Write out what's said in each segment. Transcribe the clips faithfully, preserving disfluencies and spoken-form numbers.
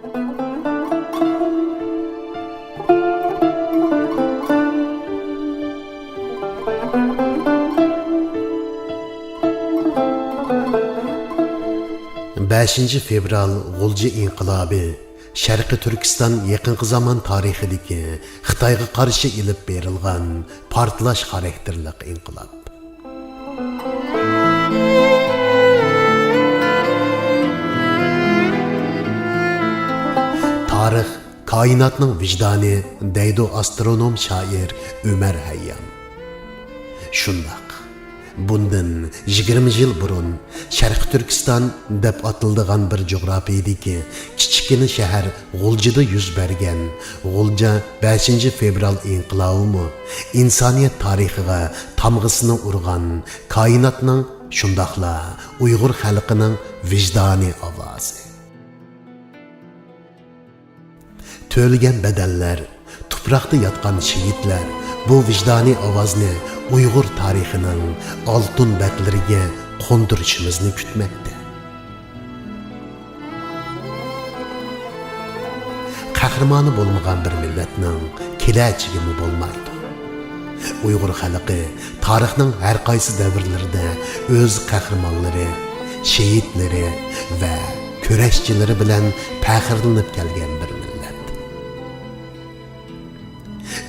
بەشىنچى فېۋرال غۇلجا ئىنقىلابى شەرقىي تۈركىستان يېقىنقى زامان تارىخىدىكى خىتايغا قارشى ئېلىپ بېرىلغان پارتلاش خاراكتېرلىق ئىنقىلاب. تارىخ كائىناتنىڭ ۋىجدانى دەيدۇ ئاسترونوم شائىر ئۆمەر ھەييام. شۇنداق، بۇندىن يىگىرمە يىل بۇرۇن شەرقىي تۈركىستان دەپ ئاتىلىدىغان بىر جۇغراپىيىدىكى كىچىككىنە شەھەر غۇلجىدا يۈز بەرگەن غۇلجا بەشىنچى فېۋرال ئىنقىلابىمۇ ئىنسانىيەت تارىخىغا تامغىسىنى ئۇرغان كائىناتنىڭ، شۇنداقلا ئۇيغۇر خەلقىنىڭ ۋىجدانىي ئاۋازى. تۆلىگەن بەدەللەر، تۇپراقتا ياتقان شېھىتلەر بۇ ۋىجدانىي ئاۋازنى ئۇيغۇر تارىخىنىڭ ئالتۇن بەتلىرىگە قوندۇرۇشىمىزنى كۈتمەكتە. قەھرىمانى بولمىغان بىر مىللەتنىڭ كېلەچىكىمۇ بولمايدۇ. ئۇيغۇر خەلقى تارىخنىڭ ھەر قايسى دەۋرلىرىدە ئۆز قەھرىمانلىرى، شېھىتلىرى ۋە كۈرەشچىلىرى بىلەن پەخىرلىنىپ كەلگەن بىر مىللەت.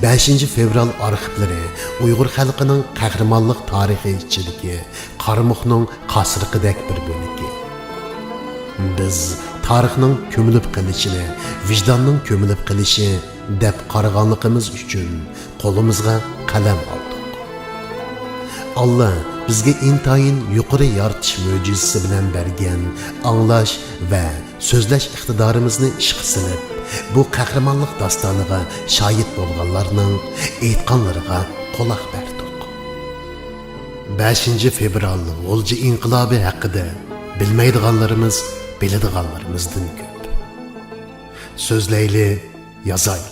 بەشىنچى فېۋرال ئارخىپلىرى ئۇيغۇر خەلقىنىڭ قەھرىمانلىق تارىخى ئىچىدىكى قارىمۇقنىڭ قاسرىقىدەك بىر بۆلىكى. بىز تارىخنىڭ كۆمۈلۈپ قېلىشىنى ۋىجداننىڭ كۆمۈلۈپ قېلىشى دەپ قارىغانلىقىمىز ئۈچۈن قولىمىزغا قەلەم ئالدۇق. ئاللا بىزگە ئىنتايىن يۇقىرى يارىتىش مۆجىزىسى بىلەن بەرگەن ئاڭلاش ۋە سۆزلەش ئىقتىدارىمىزنى ئىشقا سېلىپ، بۇ قەھرىمانلىق داستانىغا شاھىت بولغانلارنىڭ ئېيتقانلىرىغا قۇلاق بەردۇق. بەشىنچى فېۋرال غۇلجا ئىنقىلابى ھەققىدە بىلمەيدىغانلىرىمىز بىلىدىغانلىرىمىزدىن كۆپ. سۆزلەيلى، يازايلى.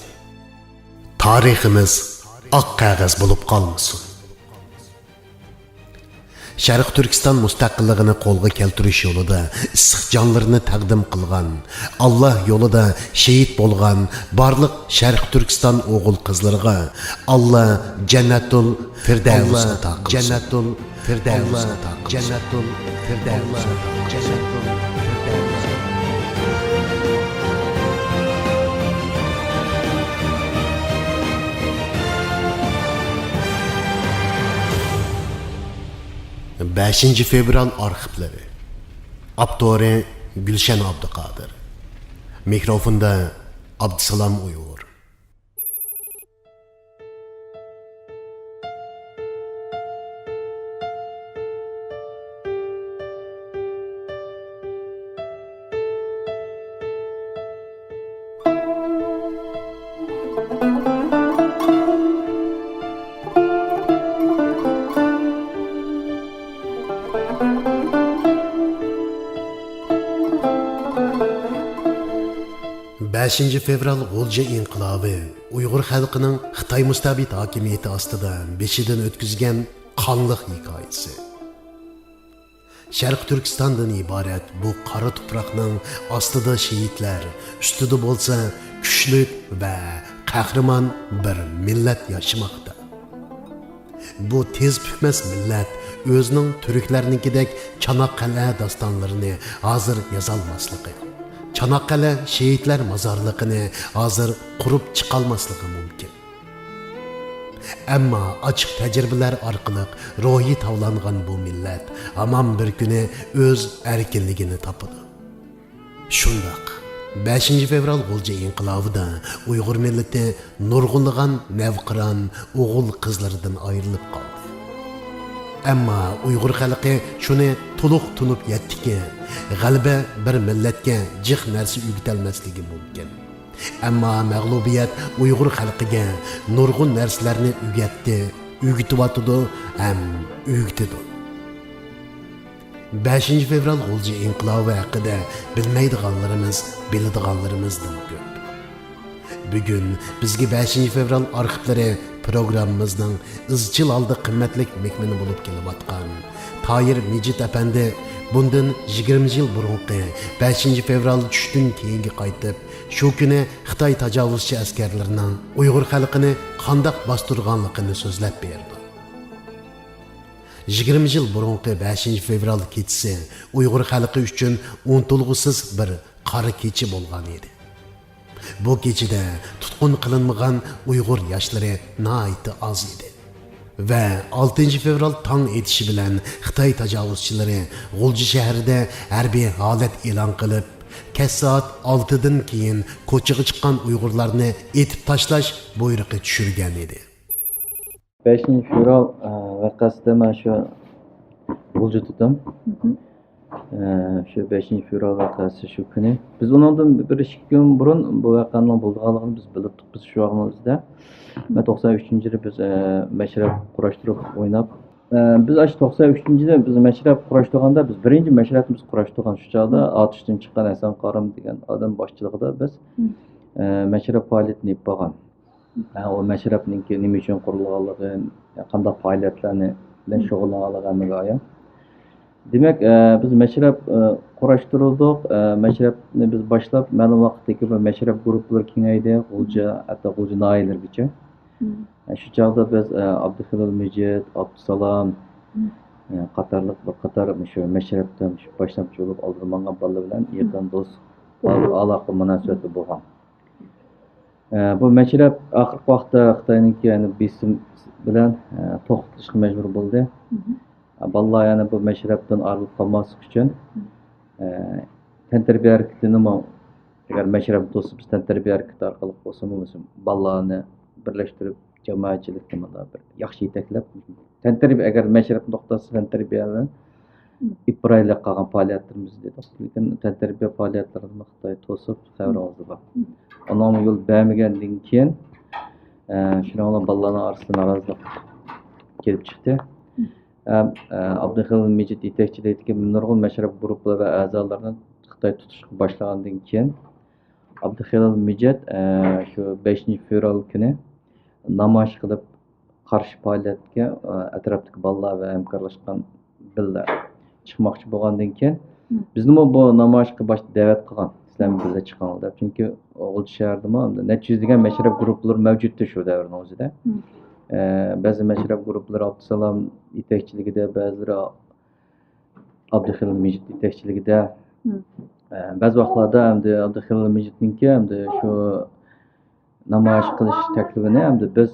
تارىخىمىز ئاق قەغەز بولۇپ قالمىسۇن. شەرقىي تۈركىستان مۇستەقىللىقىنى قولغا كەلتۈرۈش يولىدا ئىسسىق جانلىرىنى تەقدىم قىلغان، ئاللا يولىدا شېھىت بولغان بارلىق شەرقىي تۈركىستان ئوغۇل-قىزلىرىغا ئاللا جەننەتۇل فىردەۋس ئاتا قىلسۇن. جەننەتۇل فىردەۋس ئاتا قىلسۇن. جەننەتۇل فىردەۋس ئاتا قىلسۇن. جەننەتۇل فىردەۋس ئاتا قىلسۇن. بەشىنچى فېۋرال ئارخىپلىرى. ئاپتورى گۈلشەن ئابدۇقادىر. مىكروفوندا ئابدۇسالام ئۇيغۇر. بەشىنچى فېۋرال غۇلجا ئىنقىلابى ئۇيغۇر خەلقىنىڭ خىتاي مۇستەبىت ھاكىمىيىتى ئاستىدا بېشىدىن ئۆتكۈزگەن قانلىق ھېكايىسى. شەرقىي تۈركىستاندىن ئىبارەت بۇ قارا تۇپراقنىڭ ئاستىدا شېھىتلەر، ئۈستىدە بولسا كۈچلۈك ۋە قەھرىمان بىر مىللەت ياشىماقتا. بۇ تېز پۈكمەس مىللەت ئۆزىنىڭ تۈركلەرنىڭكىدەك چاناققەلئە داستانلىرىنى ھازىر يازالماسلىقى، چاناققەلئە شېھىتلەر مازارلىقىنى ھازىر قۇرۇپ چىقالماسلىقى مۇمكىن. ئەمما ئاچچىق تەجرىبىلەر ئارقىلىق روھى تاۋلانغان بۇ مىللەت ھامان بىر كۈنى ئۆز ئەركىنلىكىنى تاپىدۇ. شۇنداق، بەشىنچى فېۋرال غۇلجا ئىنقىلابىدا ئۇيغۇر مىللىتى نۇرغۇنلىغان نەۋقىران ئوغۇل-قىزلىرىدىن ئايرىلىپ قالدى. ئەمما ئۇيغۇر خەلقى شۇنى تولۇق تونۇپ يەتتىكى، غەلىبە بىر مىللەتكە جىق نەرسە ئۆگىتەلمەسلىكى مۇمكىن. ئەمما مەغلۇبىيەت ئۇيغۇر خەلقىگە نۇرغۇن نەرسىلەرنى ئۆگەتتى، ئۆگىتىۋاتىدۇ ھەم ئۆگىتىدۇ. بەشىنچى فېۋرال غۇلجا ئىنقىلابى ھەققىدە بىلمەيدىغانلىرىمىز، بىلىدىغانلىرىمىزدىن كۆپ. بۈگۈن بىزگە بەشىنچى فېۋرال ئارخىپلىرى پروگراممىمىزنىڭ ئىزچىل ھالدا قىممەتلىك مېھمىنى بولۇپ كېلىۋاتقان تاھىر مىجىت ئەپەندى بۇندىن يىگىرمە يىل بۇرۇنقى بەشىنچى فېۋرال چۈشتىن كېيىنگە قايتىپ، شۇ كۈنى خىتاي تاجاۋۇزچى ئەسكەرلىرىنىڭ ئۇيغۇر خەلقىنى قانداق باستۇرغانلىقىنى سۆزلەپ بېرىدۇ. يىگىرمە يىل بۇرۇنقى بەشىنچى فېۋرال كېچىسى ئۇيغۇر خەلقى ئۈچۈن ئۇنتۇلغۇسىز بىر قارا كېچە بولغان ئىدى. بۇ كېچىدە تۇتقۇن قىلىنمىغان ئۇيغۇر ياشلىرى ناھايىتى ئاز ئىدى. ۋە ئالتىنچى فېۋرال تاڭ ئېتىشى بىلەن خىتاي تاجاۋۇزچىلىرى غۇلجا شەھىرىدە ھەربىي ھالەت ئېلان قىلىپ، كەچ سائەت ئالتىدىن كېيىن كوچىغا چىققان ئۇيغۇرلارنى ئېتىپ تاشلاش بۇيرۇقى چۈشۈرگەن ئىدى. بەشىنچى فېۋرال، ئە، ۋەقەسىدە مەن شۇ غۇلجىدا تۇردۇم. مھم. ئە، شۇ بەشىنچى فېۋرال ۋەقەسى شۇ كۈنى. بىز ئۇنىڭدىن بىر ئىككى كۈن بۇرۇن بۇ ۋەقەنىڭ بولىدىغانلىقىنى بىز بىلىپ تۇق-، بىز شۇ ۋاقىتنىڭ ئۆزىدە. مەن توقسان ئۈچىنچى يىلى بىز، ئە، مەشرەپ قۇراشتۇرۇپ ئويناپ، ئە، بىز ئاشۇ توقسان ئۈچىنچى يىلى بىز مەشرەپ قۇراشتۇرغاندا، بىز بىرىنچى مەشرەپنى بىز قۇراشتۇرغان. شۇ چاغدا ئاتۇشتىن چىققان ھەسەن قارام دېگەن ئادەم باشچىلىقىدا بىز، مم. ئە، مەشرەپ پائالىيىتىنى ئېلىپ بارغان. ھە، ئۇ مەشرەپنىڭكى نېمە ئۈچۈن قۇرۇلغانلىقى، قانداق پائالىيەتلەرنى بىلەن مم. شۇغۇللانغانلىقى ھەممىگە ئايان. دېمەك، ئە، بىز مەشرەپ، ئە، قۇراشتۇردۇق. ئە، مەشرەپنى بىز باشلاپ، مەلۇم ۋاقىتتىكى بىر مەشرەپ گۇرۇپپىلىرى كېڭەيدى، غۇلجا، ھەتتا غۇلجا ناھىيەلىرىگىچە. مم. ئە، شۇ چاغدا بىز، ئە، ئابدۇخېلىل مىجىت، ئابدۇسالام، مم. ئە، قاتارلىق بىر قاتار مۇشۇ مەشرەپتە مۇشۇ باشلامچى بولۇپ ئالدىدا ماڭغان بالىلار بىلەن مم. يېقىن دوست، مم. ئالاقە مۇناسىۋەتتە بولغان. ئە، بۇ مەشرەپ ئاخىرقى ۋاقىتتا خىتاينىڭكى، يەنى، بېسىم بىلەن، ئە، توختىتىشقا مەجبۇر بولدى. مم. ئە، بالىلار يەنە بۇ مەشرەپتىن ئايرىلىپ قالماسلىق ئۈچۈن، مم. ئە، تەنتەربىيە ھەرىكىتىنىمۇ، ئەگەر مەشرەپ بولسا، بىز تەنتەربىيە ھەرىكىتى ئارقىلىق بولسىمۇ، مۇشۇ بالىلارنى بىرلەشتۈرۈپ، جامائەتچىلىكنى مۇنداق بىر ياخشى يېتەكلەپ، تەنتەربىيە، ئەگەر مەشرەپ نۇقتىسى تەنتەربىيەنى ئىپرايلىق قالغان پائالىيەتلىرىمىز دېدۇق. لېكىن تەنتەربىيە پائالىيەتلىرىنى خىتاي توسۇپ، خەۋىرىڭىزدە بار. ئۇنىڭغا يول بەرمىگەندىن كېيىن، ئە، شۇنىڭ بىلەن بالىلارنىڭ ئارىسىدا نارازىلىق كېلىپ چىقتى. ھەم، ئە، ئابدۇخېلىل مىجىت يېتەكچىلىكىدىكى نۇرغۇن مەشرەپ گۇرۇپپىلىرى ۋە ئەزالىرىنى خىتاي تۇتۇشقا باشلىغاندىن كېيىن، ئابدۇخېلىل مىجىت، ئە، شۇ بەشىنچى فېۋرال كۈنى نامايىش قىلىپ، قارشى پائالىيەتكە، ئە، ئەتراپتىكى بالىلار ۋە ھەمكارلاشقان بىللە چىقماقچى بولغاندىن كېيىن، مم. بىزنىمۇ بۇ نامايىشقا باشتا دەۋەت قىلغان، سىلەرمۇ بىللە چىقىڭلار دەپ. چۈنكى غۇلجا شەھىرىدىمۇ نەچچە يۈزلىگەن مەشرەپ گۇرۇپپىلىرى مەۋجۇتتى شۇ دەۋرنىڭ ئۆزىدە. مم. ئە، بەزى مەشرەپ گۇرۇپپىلىرى ئابدۇسالام يېتەكچىلىكىدە، بەزىلىرى ئابدۇخېلىل مىجىت يېتەكچىلىكىدە. مم. ئە، بەزى ۋاقىتلاردا ئەمدى ئابدۇخېلىل مىجىتنىڭكى ئەمدى شۇ نامايىش قىلىش تەكلىپىنى ئەمدى بىز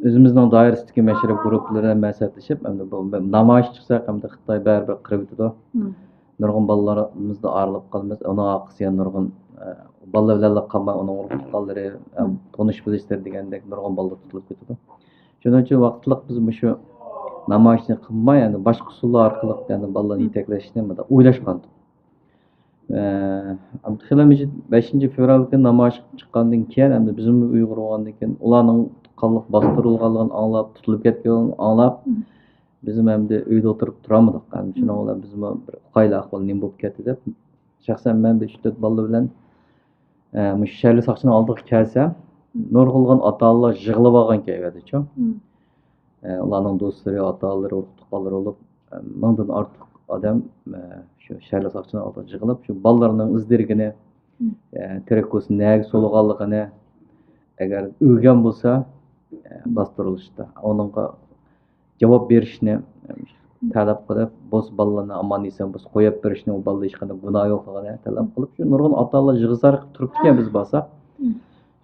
ئۆزىمىزنىڭ دائىرىسىدىكى مەشرەپ گۇرۇپپىلىرى بىلەن مەسلىھەتلىشىپ، ئەمدى بۇ نامايىش چىقساق، ئەمدى خىتاي بەرىبىر قىرىۋېتىدۇ. مم. نۇرغۇن بالىلىرىمىزدىن ئايرىلىپ قالىمىز. ئۇنىڭ ئارقىسىغا يەنە نۇرغۇن، ئە، بالىلار بىلەنلا قالماي، ئۇنىڭ ئۇرۇق تۇغقانلىرى، ئە، مم. تونۇش بىلىشلىرى دېگەندەك نۇرغۇن بالىلار تۇتۇلۇپ كېتىدۇ. شۇنىڭ ئۈچۈن ۋاقىتلىق بىز مۇشۇ نامايىشنى قىلماي، يەنى باشقا ئۇسۇللار ئارقىلىق يەنى بالىلارنى مم. يېتەكلەشنى مۇنداق ئويلاشقانىدۇق. ئە، ئابدۇخېلىل مىجىت بەشىنچى فېۋرال كۈنى نامايىشقا چىققاندىن كېيىن، ئەمدى بىزمۇ ئۇيغۇر بولغاندىن كېيىن، ئۇلارنىڭ قانلىق باستۇرۇلغانلىقىنى ئاڭلاپ، تۇتۇلۇپ كەتكەنلىكىنى ئاڭلاپ، مم. بىزمۇ ئەمدى ئۆيدە ئولتۇرۇپ تۇرالمىدۇق. ئەمدى شۇنىڭ مم. بىلەن بىزمۇ بىر ئۇقايلى ئەھۋال نېمە بولۇپ كەتتى دەپ، شەخسەن مەن بىر ئۈچ تۆت بالىلار بىلەن، ئە، مۇشۇ شەھەرلىك ساقچىنىڭ ئالدىغا كەلسەم، مم. نۇرغۇنلىغان ئاتا-ئانىلار يىغلىۋالغانىكەن ئۇ يەردىچۇ. مم. ئە، ئۇلارنىڭ دوستلىرى، ئاتا-ئانىلىرى، ئۇرۇق-تۇغقانلىرى بولۇپ، ئە، مىڭدىن ئارتۇق ئادەم، ئە، شۇ شەھەرلىك ساقچىنىڭ ئالدىغا يىغىلىپ، شۇ بالىلارنىڭ ئىز دېرىكىنى، مم. ئە، تېرەك كوسىنى نەگە سولىغانلىقىنى، ئەگەر ئۆلگەن بولسا، ئە، باستۇرۇلۇشتا ئۇنىڭغا جاۋاب بېرىشنى، ئە، مم. تەلەپ قىلىپ، بولسا بالىلارنى ئامان-ئېسەن بولسا قويۇپ بېرىشنى، ئۇ بالىلار ھېچقانداق گۇناھ يوقلۇقىنى تەلەپ مم. قىلىپ، شۇ نۇرغۇن ئاتا-ئانىلار يىغا-زار قىلىپ تۇرۇپتىكەن بىز بارساق. مم.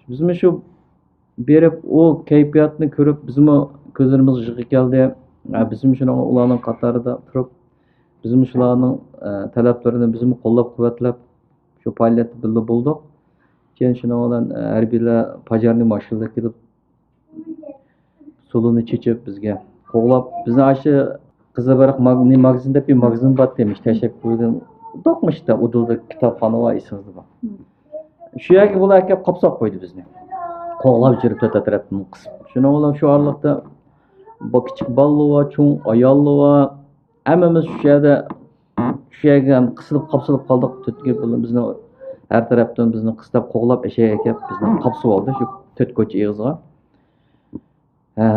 بىزمۇ شۇ بېرىپ، ئۇ كەيپىياتنى كۆرۈپ، بىزمۇ كۆزلىرىمىز يىغا كەلدى. ھە، بىزمۇ شۇنىڭ، ئۇلارنىڭ قاتارىدا تۇرۇپ، بىزمۇ شۇلارنىڭ، ئە، تەلەپلىرىنى بىزمۇ قوللاپ-قۇۋۋەتلەپ، شۇ پائالىيەتتە بىللە بولدۇق. كېيىن شۇنىڭ بىلەن، ئە، ھەربىيلەر پاجارنى ماشىنىدا كېلىپ، سۇلىنى چېچىپ بىزگە قوغلاپ، بىزنى ئاشۇ قىزىلبېرىق ماگ-، نېمە ماگىزىن دەپ بىر ماگىزىن بار دېمىش، تەشەككۈردىن دوقمۇشتا ئۇدۇلدا كىتابخانا بار، ئېسىڭىزدە بار. مم. شۇ يەرگە بۇلار ئەكەپ قاپساپ قويدى بىزنى. قوغلاپ يۈرۈپ تۆت ئەترەپتىن قىسىپ. شۇنىڭ بىلەن شۇ ئارىلىقتا بۇ كىچىك بالىلار بار، چوڭ ئاياللار بار. ھەممىمىز شۇ يەردە، شۇ يەرگە قىسىلىپ، قاپسىلىپ قالدۇق. تۆتكە بىزنى ھەر تەرەپتىن بىزنى قىستاپ قوغلاپ، ئەشەگە ئەكەپ بىزنى قاپسىۋالدى شۇ تۆت كوچا ئېغىزىغا. ھە،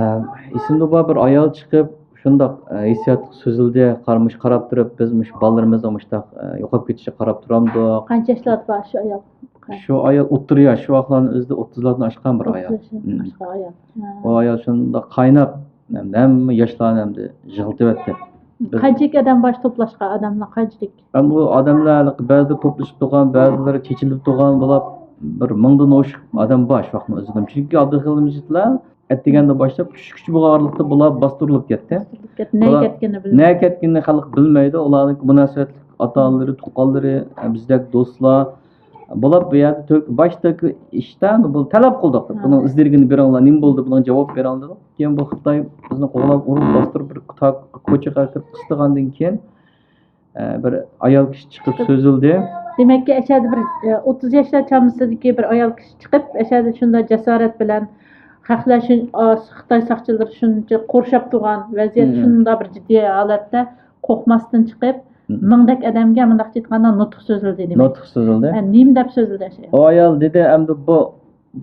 ئېسىمدە بار، بىر ئايال چىقىپ، شۇنداق، ئە، ھېسسىياتلىق سۆزلىدى. قارىمۇش قاراپ تۇرۇپ، بىز مۇشۇ بالىلىرىمىزنىڭ مۇشۇنداق، ئە، يوقاپ كېتىشىگە قاراپ تۇرامدۇق. قانچە ياشلاردا بار شۇ ئايال؟ شۇ ئايال ئوتتۇرا ياش، شۇ ۋاقىتلارنىڭ ئۆزىدە ئوتتۇزلاردىن ئاشقان بىر ئايال. ئاشقان ئايال. ئۇ ئايال شۇنداق قايناپ، ھەمدە ھەممە ياشلارنى ھەمدە يىغلىتىۋەتتى. قانچىلىك ئادەم بار شۇ توپلاشقان ئادەملەر قانچىلىك؟ ئەمما ئۇ ئادەملەر بەزىلىرى توپلىشىپ تۇرغان، بەزىلىرى چېچىلىپ تۇرغان بولۇپ، بىر مىڭدىن ئوشۇق ئادەم بار شۇ ۋاقىتنىڭ ئۆزىدە. چۈنكى ئابدۇخېلىل مىجىتلار ئەتىگەندە باشلاپ چۈشكىچە بولغان ئارىلىقتا بۇلار باستۇرۇلۇپ كەتتى. نەگە كەتكىنىنى بىلمەيدۇ. نەگە كەتكىنىنى خەلق بىلمەيدۇ. ئۇلارنىڭ مۇناسىۋەتلىك ئاتا-ئانىلىرى، تۇغقانلىرى، بىزدەك دوستلار بولۇپ بۇ يەردە باشتىكى ئىشتا بۇ تەلەپ قىلدۇق. بۇنىڭ ئىزدىرىگىنى بېرىڭلار، نېمە بولدى، بۇنىڭ جاۋاب بېرىڭلار دېدۇق. كېيىن بۇ خىتاي بىزنى قوغلاپ ئۇرۇپ باستۇرۇپ بىر كوچىغا كىرىپ قىستىغاندىن كېيىن، بىر ئايال كىشى چىقىپ سۆزلىدى. دېمەككى ئەشەدە بىر ئوتتۇز ياشلار چامىسىدىكى بىر ئايال كىشى چىقىپ ئەشەدە شۇنداق جاسارەت بىلەن خەقلەر شۇ خىتاي ساقچىلىرى شۇنچە قورشاپ تۇرغان ۋەزىيەت، شۇنداق بىر جىددىي ھالەتتە قورقماستىن چىقىپ، مىڭدەك ئادەمگە مۇنداقچە ئېيتقاندا نۇتۇق سۆزلىدى دېمەك. نۇتۇق سۆزلىدى. نېمە دەپ سۆزلىدى؟ ئۇ ئايال دېدى، ئەمدى بۇ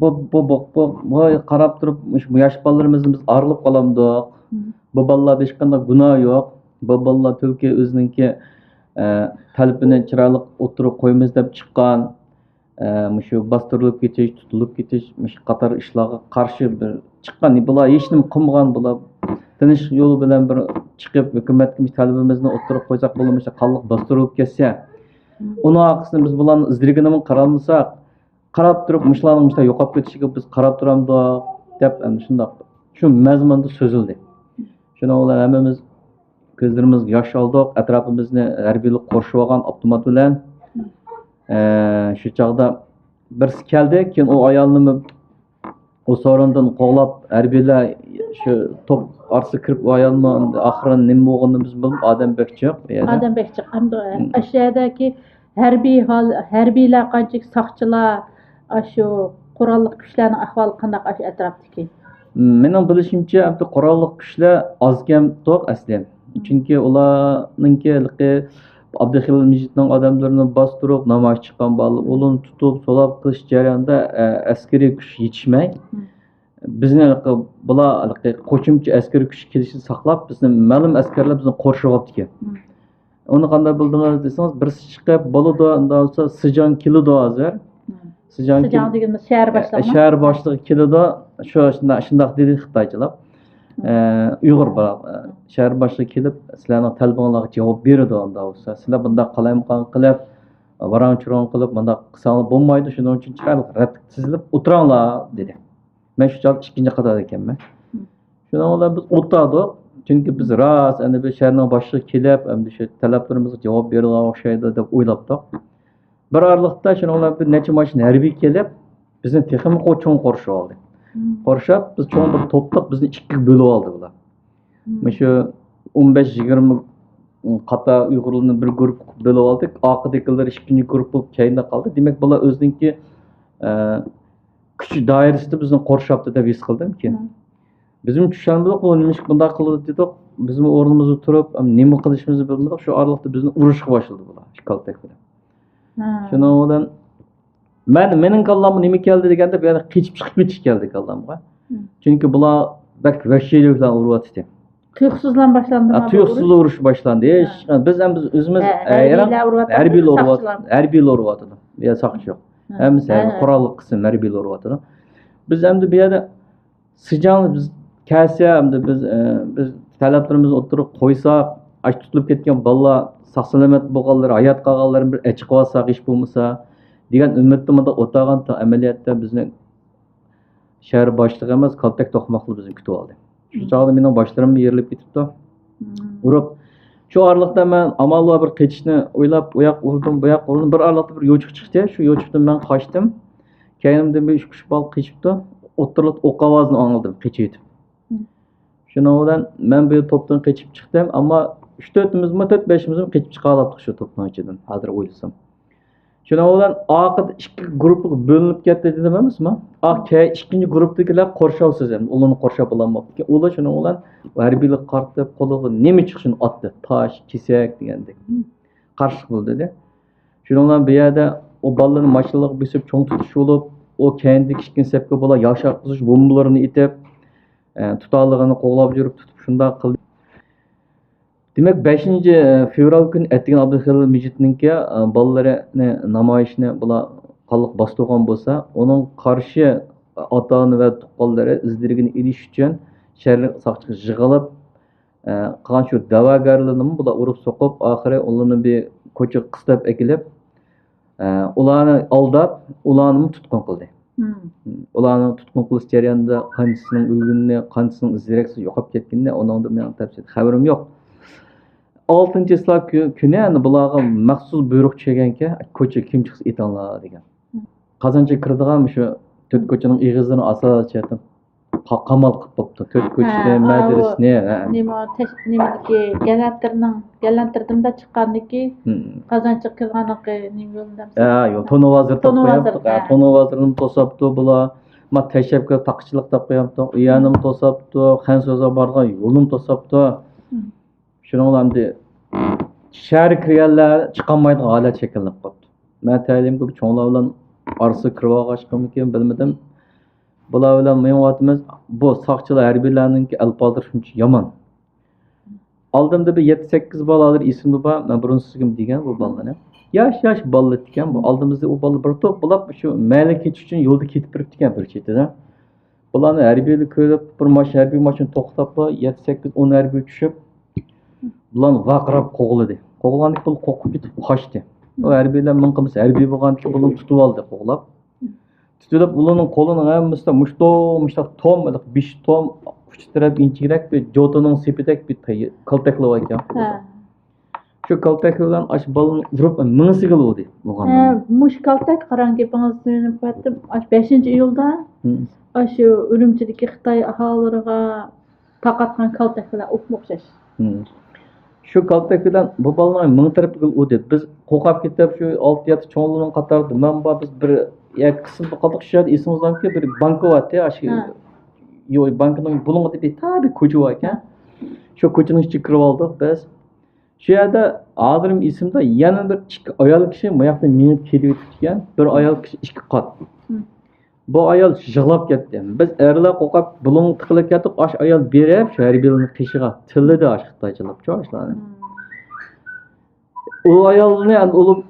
بۇ بۇ بۇ بۇ بۇ قاراپ تۇرۇپ مۇشۇ ياش بالىلىرىمىزنى بىز ئايرىلىپ قالامدۇق. بۇ بالىلاردا ھېچقانداق گۇناھ يوق. بۇ بالىلار تۈلكە ئۆزىنىڭكى ئە، تەلىپىنى چىرايلىق ئوتتۇرىغا قويىمىز دەپ چىققان، ئە، مۇشۇ باستۇرۇلۇپ كېتىش، تۇتۇلۇپ كېتىش، مۇشۇ قاتار ئىشلارغا قارشى بىر چىققان. بۇلار ھېچنېمە قىلمىغان، بۇلار تىنچ يول بىلەن بىر چىقىپ ھۆكۈمەتكە مۇشۇ تەلىپىمىزنى ئوتتۇرىغا قويساق بولىدۇ، مۇشۇ قانلىق باستۇرۇلۇپ كەتسە. ئۇنىڭ ئارقىسىدىن بىز بۇلارنىڭ ئىزدىرىگىنىمۇ قىلالمىساق، قاراپ تۇرۇپ مۇشۇلارنىڭ مۇشۇنداق يوقاپ كېتىشىگە بىز قاراپ تۇرامدۇق دەپ ئەمدى شۇنداق شۇ مەزمۇندا سۆزلىدى. شۇنىڭ بىلەن ھەممىمىز كۆزلىرىمىزگە ياش ئالدۇق، ئەتراپىمىزنى ھەربىيلەر قورشىۋالغان ئاپتومات بىلەن. ئە، شۇ چاغدا بىرسى كەلدى، كېيىن ئۇ ئايالنىمۇ ئۇ سورۇندىن قوغلاپ ھەربىيلەر شۇ توپ ئارىسىغا كىرىپ ئۇ ئايالمۇ ئاخىرى نېمە بولغىنىنى بىز بىلمىدۇق، ئادەم بەك جىق ئۇ يەردە. ئادەم بەك جىق. ئەمدى ئاشۇ يەردىكى ھەربىي ھال، ھەربىيلەر قانچىلىك، ساقچىلار، ئاشۇ قوراللىق كۈچلەرنىڭ ئەھۋالى قانداق ئاشۇ ئەتراپتىكى؟ مېنىڭ بىلىشىمچە، ئەمدى قوراللىق كۈچلەر ئازكەمدۇق ئەسلى. چۈنكى ئۇلارنىڭكى ھېلىقى ئابدۇخېلىل مىجىتنىڭ ئادەملىرىنى باستۇرۇپ، نامايىش چىققان بالىلار ئۇلارنى تۇتۇپ، سولاپ قىلىش جەريانىدا، ئە، ئەسكىرىي كۈچ يېتىشمەي، بىزنى ھېلىقى، بۇلار ھېلىقى قوشۇمچە ئەسكىرىي كۈچ كېلىشىنى ساقلاپ، بىزنى مەلۇم ئەسكەرلەر بىزنى قورشىۋاپتىكەن. ئۇنى قانداق بىلدىڭىز دېسىڭىز، بىرسى چىقىپ، بولىدۇ، ئۇنداق بولسا سىجاڭ كېلىدۇ ھازىر. سىجاڭ سىجاڭ كېل- دېگىنىمىز شەھەر باشلىقى. شەھەر باشلىقى كېلىدۇ، شۇ شۇنداق، شۇنداق دېدى خىتايچىلار. ئە، ئۇيغۇر بار، ئە، شەھەر باشلىقى كېلىپ، سىلەرنىڭ تەلىپىڭلارغا جاۋاب بېرىدۇ، ئۇنداق بولسا. سىلەر بۇنداق قالايمىقان قىلىپ، ۋاراڭ-چۇرۇڭ قىلىپ، مۇنداق قىلساڭلار بولمايدۇ، شۇنىڭ ئۈچۈن چىرايلىق رەتلىك تىزىلىپ ئولتۇراڭلار، دېدى. مەن شۇ چاغدا ئىككىنچى قاتاردا ئىكەنمەن. شۇنىڭ بىلەن بىز ئولتۇردۇق، چۈنكى بىز راست ئەمدى بىر شەھەرنىڭ باشلىقى كېلىپ، ئەمدى شۇ تەلەپلىرىمىزغا جاۋاب بېرىدىغان ئوخشايدۇ دەپ ئويلاپتۇق. بىر ئارىلىقتا شۇنىڭ بىلەن بىر نەچچە ماشىنا ھەربىي كېلىپ، بىزنى تېخىمۇ چوڭ قورشىۋالدى. قورشاپ، بىز چوڭ بىر توپتۇق، بىزنى ئىككىگە بۆلۈۋالدى بۇلار. مۇشۇ ئون بەش يىگىرمە قاتار ئۇيغۇرلارنى بىر گۇرۇپپىغا بۆلۈۋالدى. ئارقىدىكىلىرى ئىككىنچى گۇرۇپپا بولۇپ كەينىدە قالدى. دېمەك، بۇلار ئۆزىنىڭكى، ئە، كۈچ دائىرىسىدە بىزنى قورشاپتۇ دەپ ھېس قىلدىم كېيىن. بىزمۇ چۈشەنمىدۇق، بۇ نېمىشقا بۇنداق قىلىدۇ دېدۇق. بىزمۇ ئورنىمىزدا تۇرۇپ، نېمە قىلىشىمىزنى بىلمىدۇق. شۇ ئارىلىقتا بىزنى ئۇرۇشقا باشلىدى بۇلار، ئىككى كالتەك بىلەن. شۇنىڭ بىلەن مەن، مېنىڭ كاللامغا نېمە كەلدى دېگەندە، بۇ يەردە قېچىپ چىقىپ كېتىش كەلدى كاللامغا. چۈنكى بۇلار بەك ۋەھشىيلىك بىلەن ئۇرۇۋاتىدۇ. تۇيۇقسىزلا باشلاندىمۇ؟ تۇيۇقسىزلا ئۇرۇش باشلاندى. ھېچ، بىز ھەم بىز ئۆزىمىز ھەربىيلەر ئۇرۇۋاتىدۇ، ھەربىيلەر ئۇرۇۋاتىدۇ. ھەربىيلەر ئۇرۇۋاتىدۇ. يا ساقچى يوق. ھەممىسى قوراللىق قىسىم ھەربىيلەر ئۇرۇۋاتىدۇ. بىز ئەمدى بۇ يەردە سىجاڭ بىز كەلسە، ئەمدى بىز، ئە، بىز تەلەپلىرىمىزنى ئوتتۇرىغا قويساق، ئاشۇ تۇتۇلۇپ كەتكەن بالىلار ساق-سالامەت بولغانلىرى، ھايات قالغانلىرىنى بىر ئەچىقىۋالساق، ھېچ بولمىسا، دېگەن ئۈمىدتە مۇنداق ئولتۇرغاندا، ئەمەلىيەتتە بىزنى شەھەر باشلىقى ئەمەس، كالتەك توقماقلار بىزنى كۈتۈۋالدى. شۇ چاغدا مېنىڭ باشلىرىم يېرىلىپ كېتىپتۇ. ئۇرۇپ، شۇ ئارىلىقتا مەن ئامال بار بىر قېچىشنى ئويلاپ، ئۇ ياق ئۇردۇم، بۇ ياق ئۇردۇم. بىر ئارىلىقتا بىر يوچۇق چىقتى. شۇ يوچۇقتىن مەن قاچتىم. كەينىمدىن بىر ئۈچ كىشى بالا قېچىپتۇ. ئوتتۇرىلىقتا ئوق ئاۋازىنى ئاڭلىدىم، قېچىۋېتىپ. شۇنىڭ بىلەن مەن بۇ توپتىن قېچىپ چىقتىم، ئەمما ئۈچ تۆتىمىزمۇ، تۆت بەشىمىزمۇ قېچىپ چىقالاپتۇق شۇ توپنىڭ ئىچىدىن، ھازىر ئويلىسام. شۇنىڭ بىلەن ئارقىدىن ئىككى گۇرۇپپىغا بۆلۈنۈپ كەتتى دېدىم ئەمەسمۇ؟ ئىككىنچى گۇرۇپپىدىكىلەر قورشاۋسىز، ئەمدى ئۇلارنى قورشاپ بولالماپتىكەن. ئۇلار شۇنىڭ بىلەن ھەربىيلەرگە قارىتىپ قولىغا نېمە چىقسا شۇنى ئاتتى. تاش، كېسەك دېگەندەك. قارشىلىق بولدى. شۇنىڭ بىلەن بۇ يەردە ئۇ بالىلارنى ماشىنىلارغا بېسىپ چوڭ تۇتۇش بولۇپ، ئۇ كەينىدىكى ئىككىنچى سەپكە بۇلار ياشارتقۇزۇش بومبىلىرىنى ئېتىپ، ئە، تۇتالىغىنى قوغلاپ يۈرۈپ تۇتۇپ شۇنداق قىلدى. دېمەك، بەشىنچى فېۋرال كۈنى ئەتىگەن ئابدۇخېلىل مىجىتنىڭكى، ئە، بالىلىرىنى نامايىشنى بۇلار قانلىق باستۇرغان بولسا، ئۇنىڭغا قارشى ئاتا-ئانا ۋە تۇغقانلىرى ئىز-دېرىكىنى ئېلىش ئۈچۈن شەھەرلىك ساقچىغا يىغىلىپ، ئە، قىلغان شۇ دەۋاگەرلىرىنىمۇ بۇلار ئۇرۇپ سوقۇپ، ئاخىرى ئۇلارنى بىر كوچىغا قىستاپ ئەكېلىپ، ئە، ئۇلارنى ئالداپ، ئۇلارنىمۇ تۇتقۇن قىلدى. مم. ئۇلارنىڭ تۇتقۇن قىلىش جەريانىدا قانچىسىنىڭ ئۆلگىنىنى، قانچىسىنىڭ ئىز-دېرەكسىز يوقاپ كەتكىنىنى، ئۇنىڭدا مېنىڭ تەپسىلىي خەۋىرىم يوق. ئالتىنچى چىسلا كۈ-، كۈنى ئەنە بۇلارغا مەخسۇس بۇيرۇق چۈشۈرگەنكەن، كوچىغا كىم چىقسا ئېتىڭلار دېگەن. مم. قازانچىغا كىرىدىغان مۇشۇ تۆت كوچىنىڭ ئېغىزلىرىنى ئاساسىي جەھەتتىن قا-، قامال قىلىپ بوپتۇ. تۆت كوچىنى، ھە، ئاۋۇ مەدرىسىنى، ھە. نېمە، تەش-، نېمىدىكى، گەلەنتىرنىڭ، گەلەنتىردىمدا چىققاندىكى، ھىم. قازانچىغا كىرىدىغانلىقى نېمە يولى دەمسە؟ ھە، يول، تونۇۋازىر تاپ تونا قويۇپتۇق. ۋازىر، ھە، ھە. تونۇۋازىرنىمۇ توساپتۇ بۇلار. ما تەشەپكە تاقىچىلىق تاپ قويۇپتۇ. ئۇيەرنىمۇ توساپتۇ. خەنسۆزگە بارىدىغان يولنىمۇ توساپتۇ. ھىم. شۇنىڭ بىلەن ئەمدى شەھەرگە كىرگەنلەر چىقالمايدىغان ھالەت شەكىللىنىپ قاپتۇ. مەن تەلىيىمگە چوڭلار بىلەن ئارىسىغا كىرىۋالغاچقىمىكىن بىلمىدىم. بۇلار بىلەن مېڭىۋاتىمىز. بۇ ساقچىلار، ھەربىيلەرنىڭكى ئەلپازلىرى شۇنچە يامان. ئالدىمدا بىر يەتتە-سەككىز بالا ھازىر ئېسىمدە بار. مەن بۇرۇن سىزگىمۇ دېگەن بۇ بالىنى. ياش، ياش بالا ئىكەن بۇ. ئالدىمىزدا ئۇ بالا بىر توپ بولاپ شۇ مەھەللىگە كېتىش ئۈچۈن يولدا كېتىپ بېرىپتىكەن بىر چېتىدە. بۇلارنى ھەربىيلەر كۆرۈپ، بىر ماشىنا، ھەربىي ماشىنا توختاپلا، يەتتە، سەككىز، ئون ھەربىي چۈشۈپ، بۇلارنى ۋارقىراپ قوغلىدى. قوغلىغاندىكىن بۇلار قورقۇپ كېتىپ قاچتى. ئۇ ھەربىيلەر مىڭ قىلمىسا ھەربىي بولغاندىكىن بۇلارنى تۇتۇۋالدى قوغلاپ. تۇتۇۋېلىپ، ئۇلارنىڭ قولىنىڭ ھەممىسىدە مۇشتۇ، مۇشتاق توم، بېشى توم، ئۇچى تەرەپ ئىنچىكىرەك بىر جوتىنىڭ سېپىدەك بىر تاي-، كالتەكلىرى بار ئىكەن. ھە. شۇ كالتەك بىلەن ئاشۇ بالىنى ئۇرۇپ، مېڭىسىگە ئۇردى بۇ. ھە، مۇشۇ كالتەك، قاراڭ گېپىڭىزنى ئۈنۈپ قايتتىم. ئاشۇ بەشىنچى ئىيۇلدا، ھىم. ئاشۇ ئۈرۈمچىدىكى خىتاي ئاھالىلىرىغا تارقاتقان كالتەكلەر ئوپمۇ ئوخشاش. ھىم. شۇ كالتەك بىلەن بۇ بالىنىڭ مېڭە تەرىپىگە ئۇردى. بىز قورقۇپ كېتىپ، شۇ ئالتە يەتتە چوڭلىرىنىڭ قاتارىدا مەن بار، بىز بىر يەر قىسىلدا قالدۇق. شۇ يەردە ئېسىڭىزدەمكى، بىر بانكا بارتى، ئاشۇ، ھە. يو-، بانكىنىڭ بۇلۇڭىدا بىر تا بىر كوچا بار ئىكەن. ھە. شۇ كوچىنىڭ ئىچىگە كىرىپ ئالدۇق بىز. شۇ يەردە ھازىرمۇ ئېسىمدە، يەنە بىر ئىككى ئايال كىشى مۇياقتىن مېڭىپ كېلىۋېتىپتىكەن. بىر ئايال كىشى ئىككى قات. ھىم. بۇ ئايال يىغلاپ كەتتى. بىز ئەرلەر قورقۇپ بۇلۇڭغا تىقىلىپ كەتتۇق. ئاشۇ ئايال بېرىپ شۇ ھەربىيلەرنىڭ قېشىغا تىللىدى، ئاشۇ خىتايچىلارچۇ ئاشۇلارنى. ھىم. ئۇ ئايالنى ئەمدى ئۇرۇپ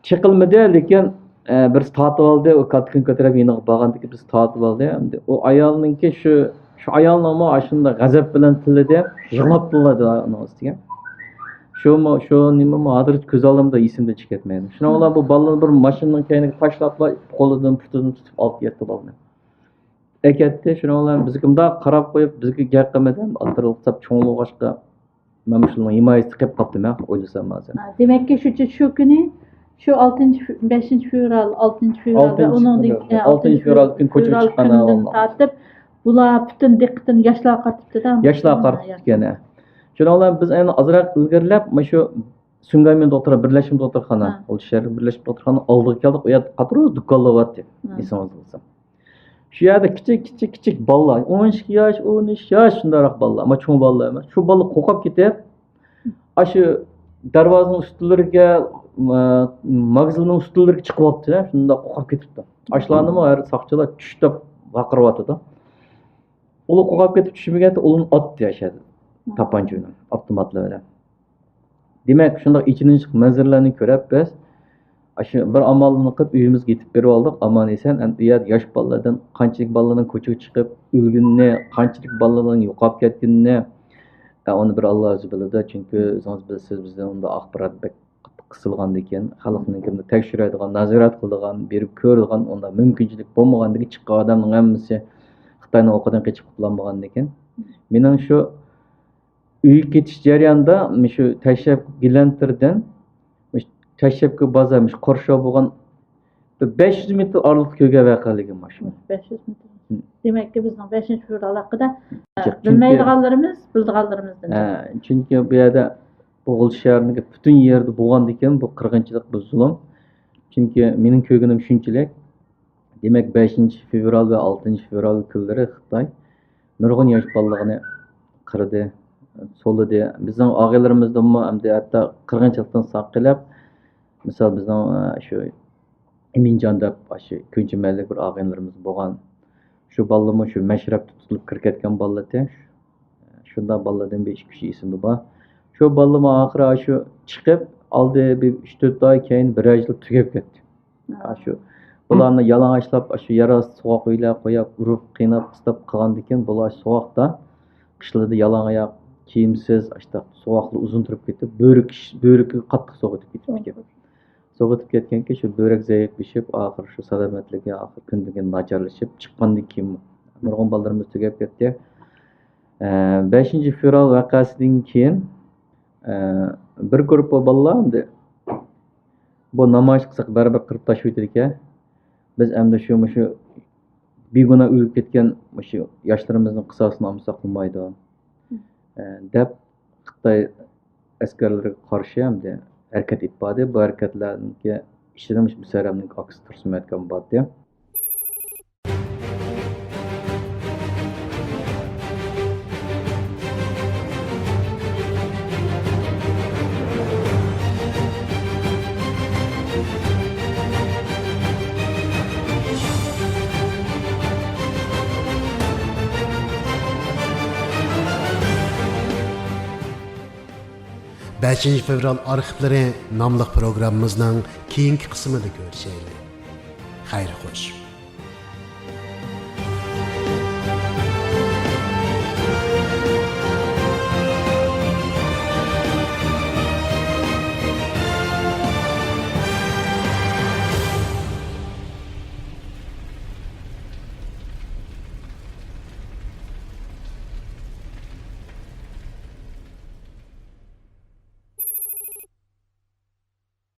چېقىلمىدى، لېكىن، ئە، بىرسى تارتىۋالدى. ئۇ كاتكىنى كۆتۈرۈپ يېنىغا بارغاندىكىن بىرسى تارتىۋالدى. ئەمدى ئۇ ئايالنىڭكى شۇ، شۇ ئايالنىڭمۇ ئاشۇنداق غەزەپ بىلەن تىللىدى، يىغلاپ تىللىدى ئۇنىڭ ئۈستىگە. شۇمۇ، شۇ نېمىمۇ ھازىرغىچە كۆز ئالدىمدا، ئېسىمدىن چىقىپ كەتمەيدۇ. شۇنىڭ بىلەن بۇ بالىنى بىر ماشىنىنىڭ كەينىگە تاشلاپلا، قولىدىن، پۇتىدىن تۇتۇپ ئالتە يەتتە بالىنى ئەكەتتى. شۇنىڭ بىلەن بىزگە مۇنداق قاراپ قويۇپ، بىزگە گەپ قىلمىدى. ئاتتىرىلىپ چوڭلىغاچقا، مەن مۇشۇنىڭ ھىمايىسىدە قېلىپ قاپتىمەن، ئويلىسام ھازىر. ھە، دېمەككى، شۇ، شۇ كۈنى، شۇ ئالتىنچى فې-، بەشىنچى فېۋرال، ئالتىنچى فېۋرال ۋە ئالتىنچى ئۇنىڭدىن، فېۋرال. ھە، ئالتىنچى فېۋرال كۈنى كوچىغا چىققان كۈنىدىن ئەھۋاللار. تارتىپ، بۇلار پۈتۈن دىققىتىنى ياشلارغا قارىتىپتۇ-دە. ياشلارغا قارىتىپتىكەن، ھە. شۇنىڭ بىلەن بىز ئەنە ئازراق ئىلگىرىلەپ، مانا شۇ سۇڭگەيمىن دوختۇر، بىرلەشمە دوختۇرخانا، ھە. ئولتۇش شەھەر بىرلەشمە دوختۇرخانا ئالدىغا كەلدۇق. ئۇ يەردە قاتراق دۇكانلار بارتى، ھە. ئېسىڭىزدە بولسا. شۇ يەردە كىچىك، كىچىك، كىچىك بالىلار، ئون ئىككى ياش، ئون ئۈچ ياش شۇنداقراق بالىلار، ئەمما چوڭ بالىلار ئەمەس. شۇ بالىلار قورقۇپ كېتىپ، ئاشۇ دەرۋازىنىڭ ئۈستۈنلىرىگە، مە-، ماگىزىننىڭ ئۈستۈنلىرىگە چىقىۋاپتۇ، شۇنداق قورقۇپ كېتىپتۇ. ئاشۇلارنىمۇ ھەر ساقچىلار چۈش دەپ ۋارقىراۋاتىدۇ. ئۇلار قورقۇپ كېتىپ چۈشمىگەندە ئۇلارنى ئاتتى ئاشۇ يەردە. تاپانچا بىلەن، ئاپتوماتلار بىلەن. دېمەك، شۇنداق ئېچىنىشلىق مەنزىرىلەرنى كۆرۈپ بىز، ئاشۇ بىر ئامالنى قىلىپ ئۆيىمىزگە يېتىپ بېرىۋالدۇق، ئامان-ئېسەن. ئەمدى ئۇ يەردە ياش بالىلاردىن قانچىلىك بالىلارنىڭ كوچىغا چىقىپ ئۆلگىنىنى، قانچىلىك بالىلارنىڭ يوقاپ كەتكىنىنى، ئە، ئۇنى بىر ئاللا ئۆزى بىلىدۇ. چۈنكى ئۆزىڭىز بىلىسىز، بىزدە ئۇنداق ئاخبارات بەك قىسىلغاندىكىن، خەلقنىڭ كىمنى تەكشۈرەيدىغان، نازارەت قىلىدىغان، بېرىپ كۆرىدىغان ئۇنداق مۇمكىنچىلىك بولمىغاندىكىن، چىققان ئادەمنىڭ ھەممىسى خىتاينىڭ ئوقىدىن قېچىپ قۇتۇلالمىغاندىكىن. مېنىڭ شۇ ئۆيگە كېتىش جەريانىدا مۇشۇ تەشرەپ گىلەنتىردىن، مۇشۇ تەشرەپكە بازار، مۇشۇ قورشاۋ بولغان بىر بەش يۈز مېتىر ئارىلىقتا كۆرگەن ۋەقەلىكىم مانا شۇ. بەش يۈز مېتىر. ھىم. دېمەككى، بىزنىڭ بەشىنچى فېۋرال ھەققىدە، چۈنكى بىلمەيدىغانلىرىمىز، بىلىدىغانلىرىمىزدىن. ھە، چۈنكى بۇ يەردە، بۇ غۇلجا شەھىرىنىڭكى پۈتۈن يېرىدە بولغاندىكىن، بۇ قىرغىنچىلىق، بۇ زۇلۇم. چۈنكى مېنىڭ كۆرگىنىم شۇنچىلىك. دېمەك، بەشىنچى فېۋرال ۋە ئالتىنچى فېۋرال كۈنلىرى خىتاي نۇرغۇن ياش بالىلارنى قىردى، سولىدى. بىزنىڭ ئاغىنىلىرىمىزدىنمۇ ئەمدى ھەتتا قىرغىنچىلىقتىن ساقىيىپ، مىسال، بىزنىڭ، ئە، شۇ ئىمىنجان دەپ، ئاشۇ كۆنچى مەھەللىلىك بىر ئاغىنىلىرىمىز بولغان. شۇ بالىلارمۇ شۇ مەشرەپتە تۇتۇلۇپ كىرىپ كەتكەن بالىلار ئىكەن. شۇنداق بالىلاردىن بىر ئىككى ئۈچى ئېسىمدە بار. شۇ بالىلىرىمۇ ئاخىرى شۇ چىقىپ، ئالدى بىر ئۈچ تۆت ئاي، كېيىن بىرەر يىل تۈگەپ كەتتى. ھە. شۇ بۇلارنى يالىڭاچلاپ، شۇ يەر ئاستى سوغۇق ئۆيلەر قويۇپ، ئۇرۇپ، قىيناپ، قىستاپ قىلغاندىكىن، بۇلار سوغۇقتا، قىشلىرىدا يالاڭ ئاياق، كىيىمسىز، ئاشتاق سوغۇقلۇق ئۇزۇن تۇرۇپ كېتىپ، بۆرىكى، بۆرىكى قاتتىق سوغۇپ كېتىپتىكەن. سوغۇپ كەتكەنكىن، شۇ بۆرەك زەئىپلىشىپ، ئاخىر شۇ سالامەتلىكى ئاخىر كۈندىن كۈن ناچارلىشىپ، چىققاندىن كېيىن نۇرغۇن بالىلىرىمىز تۈگەپ كەتتى. ئە، بەشىنچى فېۋرال ۋەقەسىدىن كېيىن، ئە، بىر گۇرۇپپا بالىلار ئەمدى بۇ نامايىش قىلساق بەرىبىر قىرىپ تاشلىۋېتىدىكەن. بىز ئەمدى شۇ، مۇشۇ بىگۇناھ ئۆلۈپ كەتكەن مۇشۇ ياشلىرىمىزنىڭ قىساسىنى ئالمىساق بولمايدۇ، ئە، دەپ خىتاي ئەسكەرلىرىگە قارشى ئەمدى ھەرىكەت ئېلىپ باردى. بۇ ھەرىكەتلەرنىڭكى ئىچىدە مۇشۇ مۇسەررەمنىڭ ئاكىسى تۇرسۇن مەتكەم بارتى. بەشىنچى فېۋرال ئارخىپلىرى ناملىق پروگراممىمىزنىڭ كېيىنكى قىسمىدا كۆرۈشەيلى. خەير خوش.